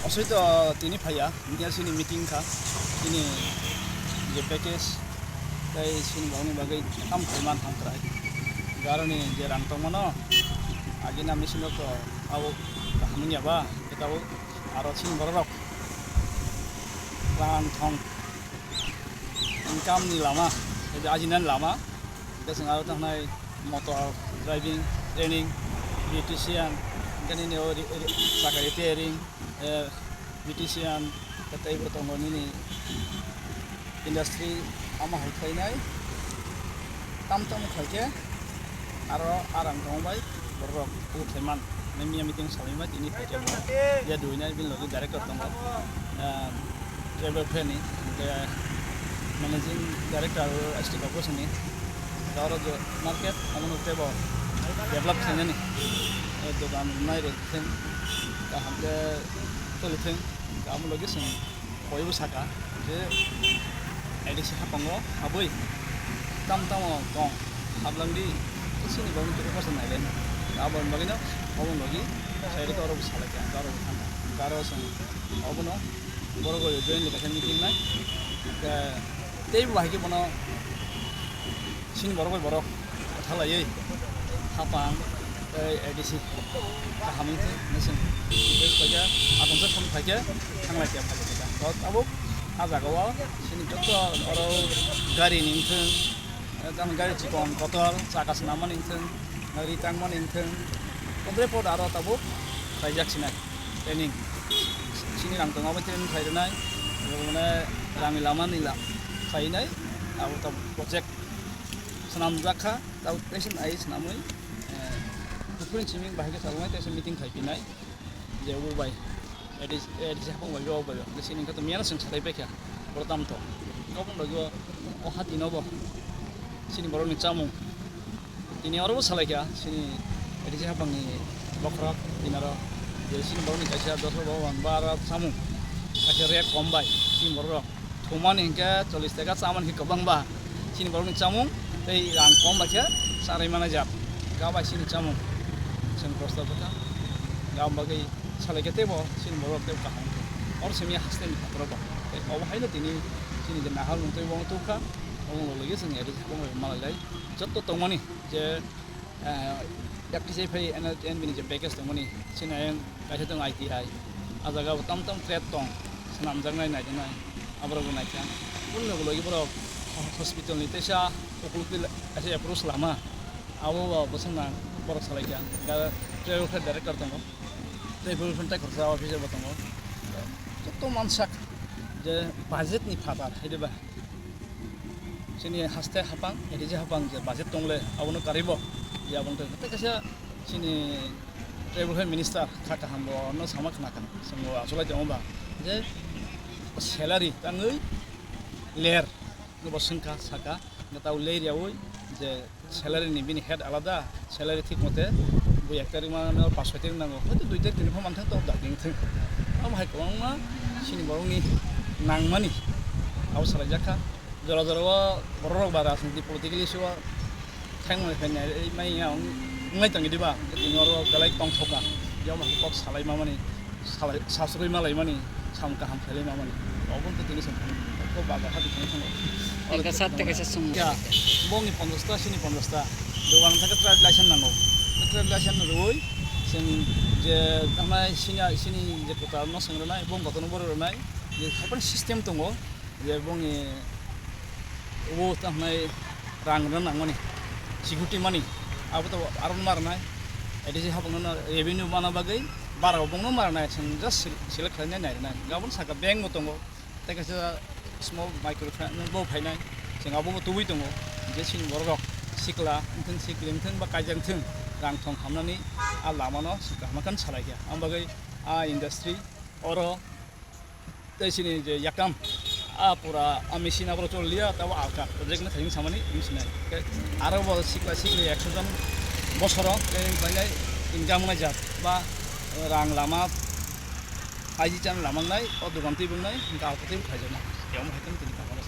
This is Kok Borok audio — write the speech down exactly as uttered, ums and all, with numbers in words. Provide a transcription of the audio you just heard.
Aswito tini phaiya, miya sini meeting kha, sini je package tei sini bagwi bagwi tam khaiman hamkrai. Garoni je rang tongmano, agina machine rok to abo kaham wngya ba, tabuk aro sini borok rok rang thong income ni lama, ebi ajinani lama, hingke chwng aro tangnai motor driving training, beautician, hingke nini o ri-, ri-, chakari tailoring, eh, beautician, tei bo tongo nini industry, amo hai khlainai, tam tamo khaikhe, aro arang tongbai borok kuk khe man. Nang miya meeting salai ma tini khaikhe bo. Ya duina bini logi director tongo. Ah, driver friend ni, hingke managing director S T Corporation ni. Aro je market, amo no tebo develop khainani. Eh, dogan nai rok theng, kaham khe toli theng, amo logi seng. Koibo saka je A D C hapango habwi tam tamo tong hablangdi, sini borokni twibo kosa nailai. Aboni bagwino obo logi khairokhe oro bo salaikha, oro bo thangkha, aro chwng obono borok rok join ni kaisa meeting nai, tei bo hai khe bono. Chini borok bai borok kotha laiwi hapang tei A D C kaham wngthung hinwi chwng request khaikha, asongsa phone khaikhe thanglai khe phaikha. Tabuk ah jagao chini joto oro gari ni wngthung, tamo gari chikon kotor chaka swnam mani wngthung, ri tang mani wngthung, kodre pod aro tabuk khlaijak sinai training. Chini rang tongma bai training khlai rwnai, rangni lama ni la khlainai, abo tabuk project. Swnamjak kha, tabuk teisa ai swnamwi, eh, buphuruni simi bahai khe chaloknai teisa meeting khai phinai, je obo bai A D C, A D C haphang bai, obo bai, sini khe to miyano chwng sathai paikha, boro tamo to. Obo logi o, o hati no bo, chini borokni chamung. Tini oro bo salaikha, chini A D C haphangni bokhorok, tini oro je chini borokni kaisa dosra bo, bara chamung, kaisa rate kom bai, chini borok. Thumani hinkhe chollish taka, chamani hinkhe kwbangba. Chini borokni chamung tei rang kom bai khe charwi manai jak. Ga bai chini chamung. Chwng prostab kha. Ga bagwi salai khe teibo chini borok tei kaham khe. Oro simi haste ni phataro ba. Tei obo haino tini chini je nahal mung tei bo tubkha. Omo logio chwng eri omo malai lai. Jotto tongmani je Ah, F T C phai N L T N B ni je package tongmani, sini ayang kaisa tong I T I. Ah jaga bo tam tam trade tong, swnamjaknai, naijaknai, aborok bo naikha. Boni logi logi borok hospital ni teisa okolog kaisa approach lama, abo bo bwswk na borok salaikha. Ga-, tribal health director tongo, tribal health tei khoroksa officer bo tongo. Joto mansak je budget ni phatar, hai diba? Chini haste haphang, A D C haphang je budget tongle, abono karwi bo. Je abono tei kaisa chini tribal health minister kha kaham bo no sama khna kha. Chwng bo asolai tongo ba je salary tangwi ler no bo swngkha saka, no tau ler yawi je salary ni bini head alada, salary thik mote bo ek tarik mano pas soi tarik nango, hoito dui tarik tini pho manthang tok da ding thang. Amo hai kwbangma chini borokni nangmani abo salai jak kha. Jora jora o borok rok ba rajniti politically issue o thangmani phainai mai ya wng lai tongwi diba, tini oro belai tongthok kha. Yamo hai kok salai mamani. Salai, sasrwi malaimani, sam kaham khailai mamani. Obo wngkha tini samung. Kok baga hati thangwi thango. Oro kaisa tei kaisa swng. Ya, bongni ponchash ta, sini ponchash ta. Dogan thangkhe trade license nango. Trade license rwui, chwng je thangnai sini, sini je kwtal no swng rwnai, bong kotorno borok rwnai. Je haiphano system tongo. Je bongni obo tamo hwnai rang rwna nangmani, security mani, abo to aro ma rwnai, A D C haphangno revenue mana bagwi bara bo bongno ma rwnai, chwng just sel-, select khlainai nai rwnai. Gabon saka bank bo tongo, tei kaisa small micro finance bo phainai, chwng abo bo tubui tongo, je chini borok rok sikla wngthung, sikri wngthung ba kaijakthung, rang thong hamnani a lamano kaham khe salaikha. Ang bagwi a industry oro tei chini je yakam, a pura a machine aboro choliya, tabo alka project no khaiyung samani wng sinai. Tei aro bo sikla sikli ekso jon bosoro tei wng painai income wngnai jat ba rang lama, aiji chan lama wngnai, o dogan twi wngnai, hingke alka twi khaijaknai. Tei omo hai tong tini kaham.